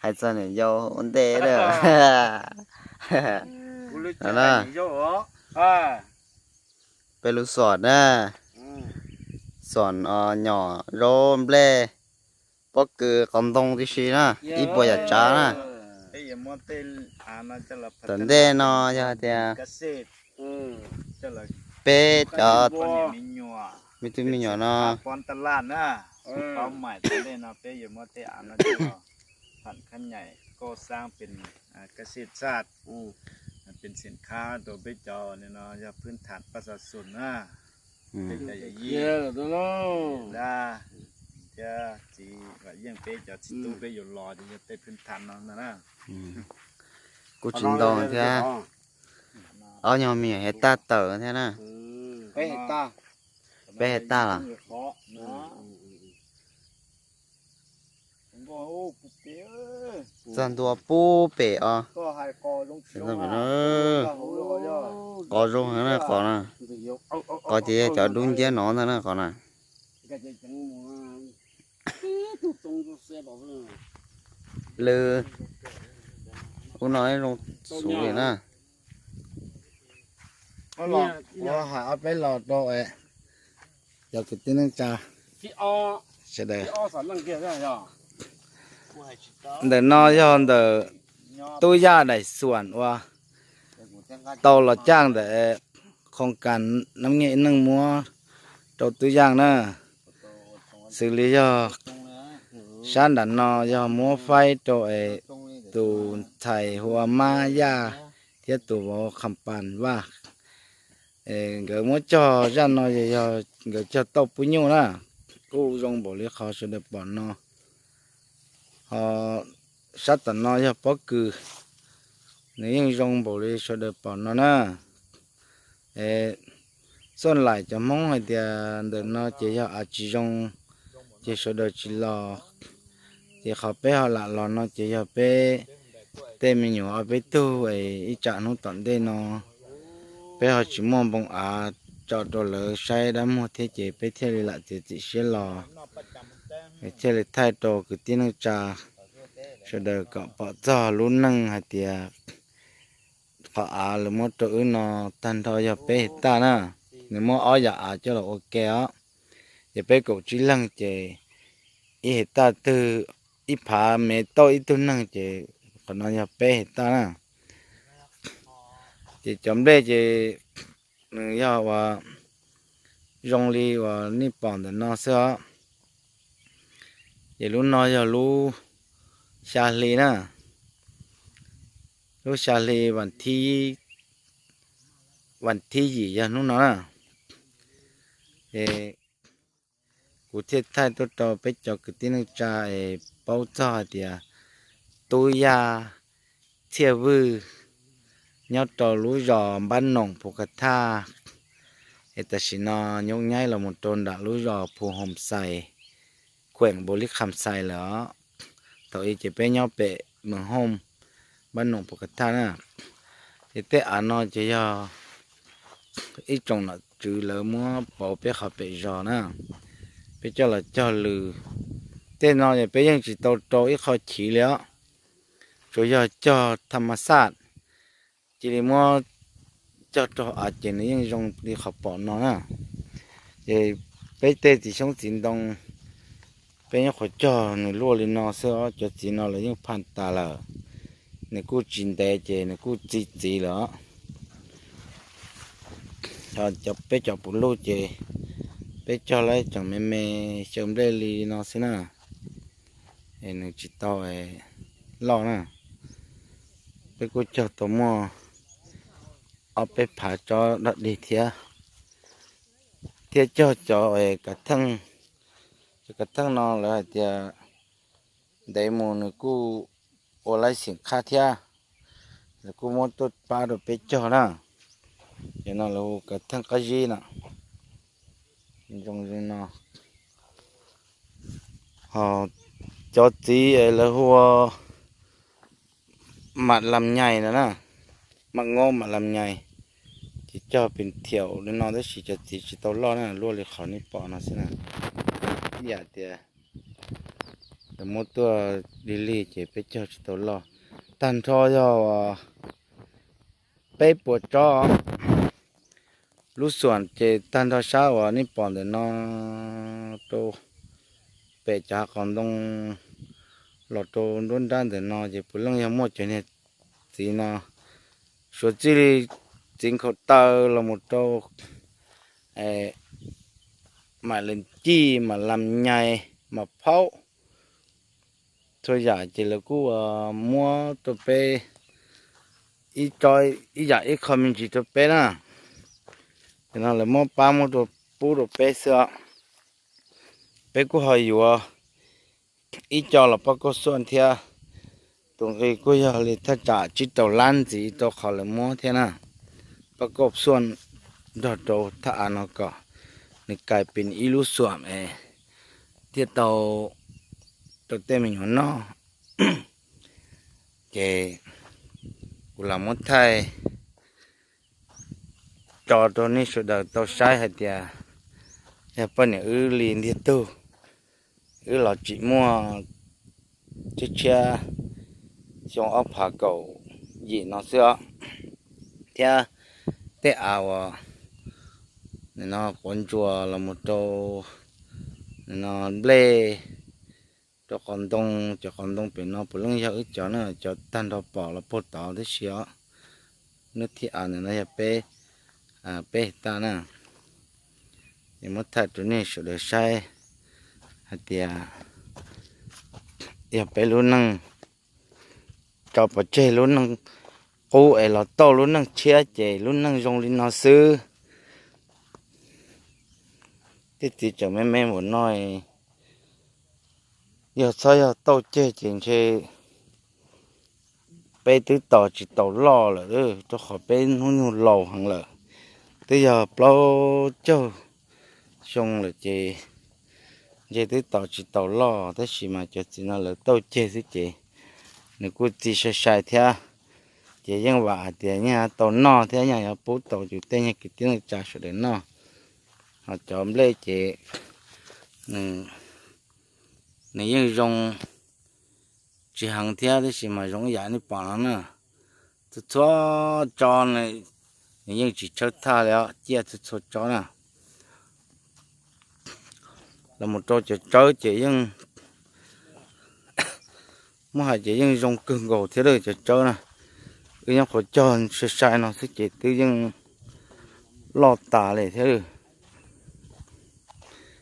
Hais txog niam yau ua ntej lawm. Peb lub xom na, xom nyom zaub nplej, pob kws qos ntoo tib si na, ib puas yam tsav na. Tom ntej no yog tias peb cov me tub me nyuam no kuj tsis ntau thiab. Ob nyuag me nyuam hais tag tawm thiab na. Peb hais tag los txog ntua pub pem os. Qos zoo heev na qos na. Qos ces yog cov dub nciab no ntag na qos na. Lwm ub no zoo xus li na. Ua hais ob peb los rau cov kwv tij neej tsa sawv daws. Ntawm no yog ntawm Tub Yaj daim xuam uas tau los caj ntawm khoos kas Nab Nyiaj Ib Neej muab rau Tub Yaj na. Xws li yog sab nram no yog muab faib rau es tus ntxhais hu ua Mab Yaj thiab tus vauv Kham Pas Vaj. Nkawd muab cog zaj no yog nkawd cog tauj pub nyuj na, kuj zoo npaum li qhov sawv daws pom no. Ho sab tom no yog pob kws, nws yeej zoo npaum li sawv daws pom no na. Xuaj laim cov Hmoob hais tias ntawm no ces yog av tsis zoo, ces sawv daws tsis los. Ces qhov peb ho lam los no ces yog peb tej me nyuam ob peb tug es ib tsam hnub tom ntej no peb ho tsis muaj npoo av tso rau lawv saib dab muag thiab ces peb thiaj li lam txiav txim siab los, thiaj li thaij rau kwv tij neej tsa sawv daws kom pom txog lub neej hais tias qhov av lawv muab rau wb no tag nrho yog peb hais taj na. Nws muab ob yam av coj los ua ke os. Ces peb kaum tsib leeg ces ib hais taj twg ib phav me tauj ib tug neeg ces qhov no yog peb hais taj na. Ces cov nplej ces nws yog uas zoo li uas nej pom ntawm no xwb os. Ces lub no yog lub xya hli na, lub xya hli vas thib, vas thib yim yog hnub no na. Ces kuv thiaj thaij tuaj rau peb cov kwv tij neej tsa es paub txog hais tias Tub Yaj Txhiaj Vwj nyob rau lub zos Npab Noom Phu Kha Thaj, es tam sim no nyuj nyaib los mus rau nram lub zos Phu Hoom Xais, khueem Npaus Lis Kham Xais lawm os. Thaum ub ces peb nyob pem Mees Hooj, Npab Noom Phu Kha Thaj na. Ces tej av no ces yog ib tsoom nom tswv lawv muab pauv peb qhov pem zos na, peb coj los cog lws. Tej no ces peb yeej tsis tau rau ib qho chiv li os, tsuas yog cog tham mas xaj, cia li muab cog rau av ces nws yeej zoo li qhov pom no na. Ces peb tej txiv xyoob txiv ntoo, peb nyuam qhuav cog nws luaj li no xwb os, cov txiv no lawv yeej phaj tas lawm, nws kuj tsis ntev ces nws kuj txi txiv lawm os. Peb cov puv luj ces peb cog lawm tseem me me xyaw nplej li no xwb na, es nws tsis tau loj na. Peb kuj cog tau muaj ob peb phav tsob dog dig thiab, thiab cog cov kav theej. Cov kav theej no lawv hais tias ntev mus nws kuj ua laib xim qhab thiab, lawv kuj muab tuaj pab rau peb cog na. Ces no lawv hu kav theej qab zib na, zoo li no. Ho cov txiv lawv hu ua mam lam nyais no na, mam ngob mam lam nyais, ces cog pes thiaum li no tab sis cov txiv tsis tau loj na, luaj li qhov nej pom no xwb na. Ib yam tias Lawv muab tuaj dig lig ces peb cog tsis tau loj. Tag nrho yog peb puas tsob. Lub xuam ces tag nrho sab uas nej pom ntawm no rau pem cov hav qos ntoo los rau nruab nrab ntawm no ces puav leej yog muaj cov niag txiv no, suav txij li txiv nkhaus taw los mus rau mam lawm cij, mam lam nyais, mam phaub, txhua yam ces lawv kuj muab rau peb ib tsob ib yam ib qho me ntsis rau peb na. Ces no lawv muab pab muab rau pub rau peb xwb os. Peb kuj ho yuav ib co los pab kauj xuam thiab. Tus nqi kuj yog li thaj tsam tsib rau lab ntxiv rau qhov lawv muab thiab na. Pab kauj xuam nrog rau thaj av no kom nws kais pes ib lub xuam es thiaj tau rau tej me nyuam noj. Ces kuv lam muab thaij tso rau nej sawv daws tau saib hais tias yog poj niam wb li ntiag tug, wb los tsim muaj tshiab tshiab xyoo ob phav kaum yim no xwb os. Thiab tej av uas no quav ntsuas los mus rau no nplej rau qos ntoo, cov qos ntoo pem no puav leej yog wb cov na, cov tag nrho pom los puag tod tib si os. Hnub thib av ntawm no yog peb, peb hais tag na. Es muab thaij rau nej sawv daws saib hais tias yog peb lub neej tso pov tseg lub neej qub es los tauj lub neej tshiab ces lub neej zoo li no xwb. Tej txiv tseem me me npaum no, yog txhob yog tauj ceg ces ntshe peb twb tos tsis taus loj lawm, rau qhov peb hnub nyoog laus heev lawm, twb yog plaub caug xyoo lawm ces ntshe twb tos tsis taus loj, tab sis mas cov txiv no lawv tauj ceg xwb ces nws kuj txi sai sai thiab. Ces yeej vam hais tias yeej tau noj thiab yeej yuav pub tau yus tej nyuag kwv tij neej tsa sawv daws noj. Ho cov nplej ces nws yeej zoo tsis heev thiab, tab sis mas zoo ib yam nej pom no na. Txhua txhua tsob nws yeej tsis tshawb thaj li os, ciaj txhua txhua tsob na. Los mus rau cov tsawb ces yeej muab hais ces yeej zoo kawg nkaus thiab cov tsawb na. Wb nyob qhov cog sai sai no xwb ces twb yeej loj tas li thiab.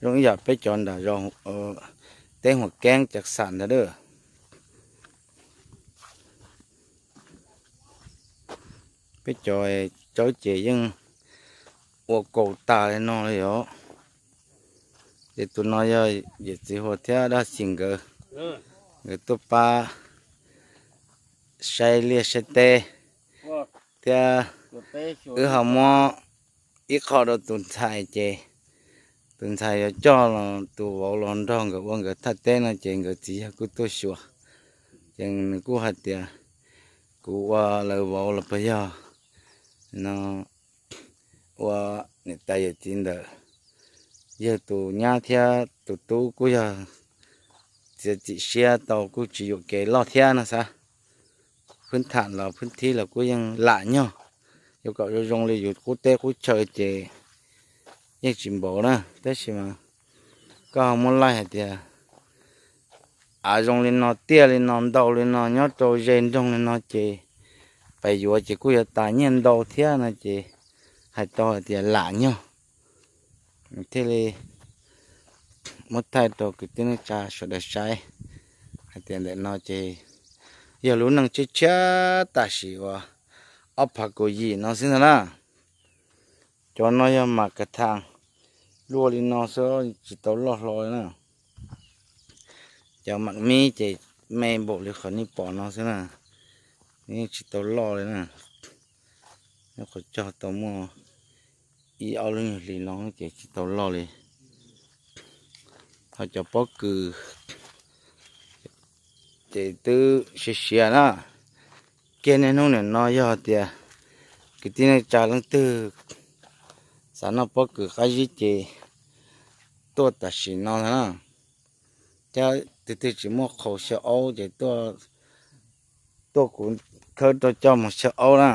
Zoo ib yam peb cov nram zos teb Huam Keeb Cam Xam ntag. Peb cov tsawb ces yeej ua kaus tas li no li os. Ces tus no yog yawm txiv Huas thiab Dab Xis nkawd, nkawd tuaj pab saib liaj saib teb thiab. Wb ho muab ib qho rau tus ntxhais ces tus ntxhais yuav coj los tus vauv los nrog nkawd ua nkawd thaj teb no ces nkawd txiv yawg kuj tuaj xyuas. Ces nws kuj hais tias kuv ua lawv vauv los puas yog no, ua niam tais yawm txiv ntawm yawg tus nyab thiab tus tub kuj yog txiav txim siab tau kuj tsis yuam kev loj thiab no xav. Phwb tham los phwb thib los kuj yeej lam nyog, yuav kom zoo zoo li yus qub teb qub chaw ces yeej tsis npaum na. Tab sis mas koj ho muab laij hais tias av zoo li no, tiaj li no, ntau li no, nyob rau ze nroog li no ces pais yuav ces kuj yuav tas nyiaj ntau thiab no ces hais tau hais tias lam nyog. Thiaj li muab thaij rau kwv tij neej tsa sawv daws saib hais tias ntawm no ces yog lub neej tshiab tshiab tam sim uas ob phav kaum yim no xwb ntag na. Cov no yog mam kav tham luaj li no xwb, tsis tau loj hlo li na. Cov mam mib ces me npaum li qhov nej pom no xwb na, yeej tsis tau loj li na. Nyob qhov cog tau muaj ib ob lub nyuag hlis no ces tsis tau loj li. Ho cov pob kws ces twb siav siav na. Kiag niaj hnub nim no yog tias kwv tij neej tsa leej twg xav noj pob kws qab zib ces tuaj tam sim no ntag na. Thiab Tus twg tsis muaj qhaus xyaw aub ces tuaj, kuv khawb rau coj mus xyaw aub na.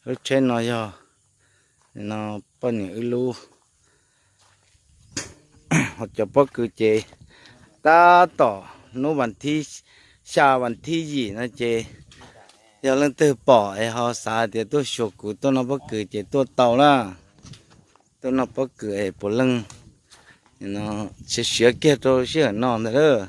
Lub tsheb no yog no poj niam wb lub. Ho cov pob kws ces tab tom hnub vas thib xya vas thib yim no ces yog leej twg pom es ho xav tias tuaj xyuas kuv tuaj noj pob kws ces tuaj tau na. Tuaj noj pob kws es puav leej siav siav kiag rau sij hawm no ntag lawm.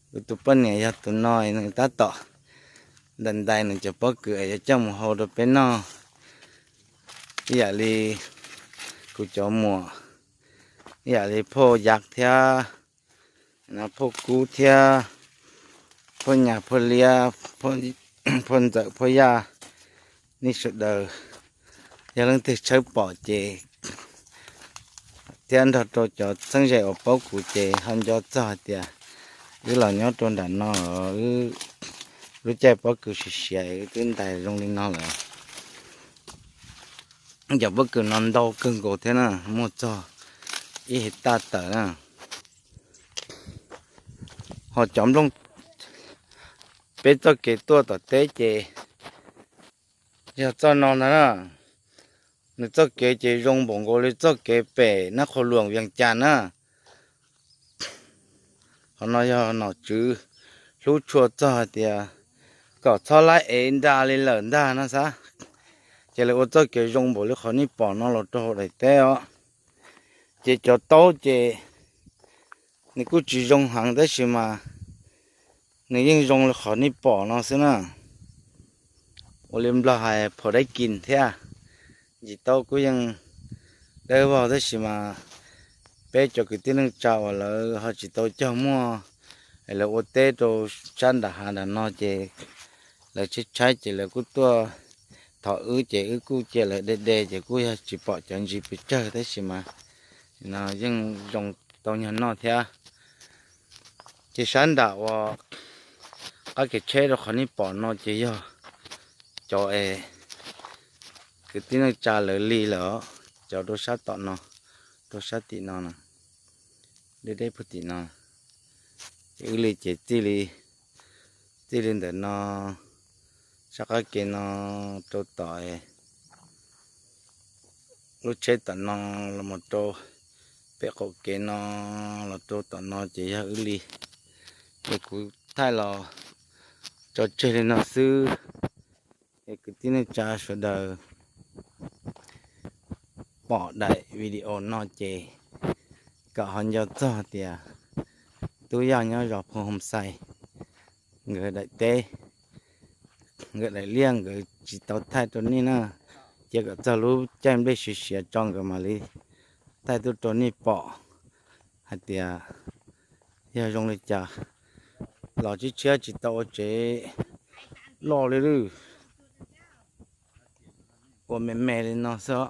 Kuv tus poj niam yog tus no, nws tab tom ntais ntais nws cov pob kws es yuav coj mus hau rau peb noj. Ib yam li kuv cov muam, ib yam li phauj Yav thiab, phauj Kub thiab, phauj Nyas, phauj Liab, phauj Ntxawm, phauj Yaj, nej sawv daws yog leej twg tshawb pom ces thiab nrog rau cov txheeb ze uas paub kuv ces ho nco txog hais tias wb los nyob rau nram no, lub caij pob kws siav siav wb twb ntais zoo li no lawm. Cov pob kws no ntau kawg nkaus thiab na, muaj txog ib hais taj tawm na. Ho cov nplooj, peb txoj kev tuaj tom teb ces yog txoj no ntag na. Nws txoj kev ces zoo npaum nkaus li txoj kev pem Nab Qhua Luam Vias Cas na. Qhov no yog nom tswv hlub tshua txog hais tias kom txhob laib ev nra li lawm ntag no xav. Ces lawv ua txoj kev zoo npaum li qhov nej pom no los rau hauv daim teb os. Ces cov taub ces nws kuj tsis zoo heev tab sis mas nws yeej zoo li qhov nej pom no xwb na. Ua li Nplog hais phaum dab kis thiab. Ntsis taub kuj yeej dawb vog tab sis mas peb cov kwv tij neej tsa uas lawv ho tsis tau cog muag, lawv ua teb rau sab nram hav nram no ces lawv tshaib tshaib ces lawv kuj tuaj thov wb ces wb kuj cia lawv de de ces kuj yog tsis pom cov ntsis pes tsawg tab sis mas no yeej zoo tau nyuag noj thiab. Ces sab nram uas qab kev tsheb rau qhov nej pom no ces yog cov es kwv tij neej tsa lawv li lawm os, cov rau sab tom no, rau sab tim no, deb deb puag tim no. Ces wb li ces txij li, txij li ntawm no sab qab kev no rau tom lub tsheb tom no los mus rau pem qaum kev no los rau tom no ces yog wb li. Ces kuv thaij los tso tseg li no xwb. Es kwv tij neej tsa sawv daws pom daim video no ces kom ho nco txog tias Tub Yaj nyob zos Phu Hoos Xais, nkawd daim teb, nkawd daim liaj nkawd tsis tau thaij rau nej na. Cia kom txog lub caij nplej siav siav tso nkawd mam li thaij tuaj rau nej pom hais tias yog zoo li cas. Los tshiab tshiab tsis tau ua tsev loj li lawm, ua me me li no xwb.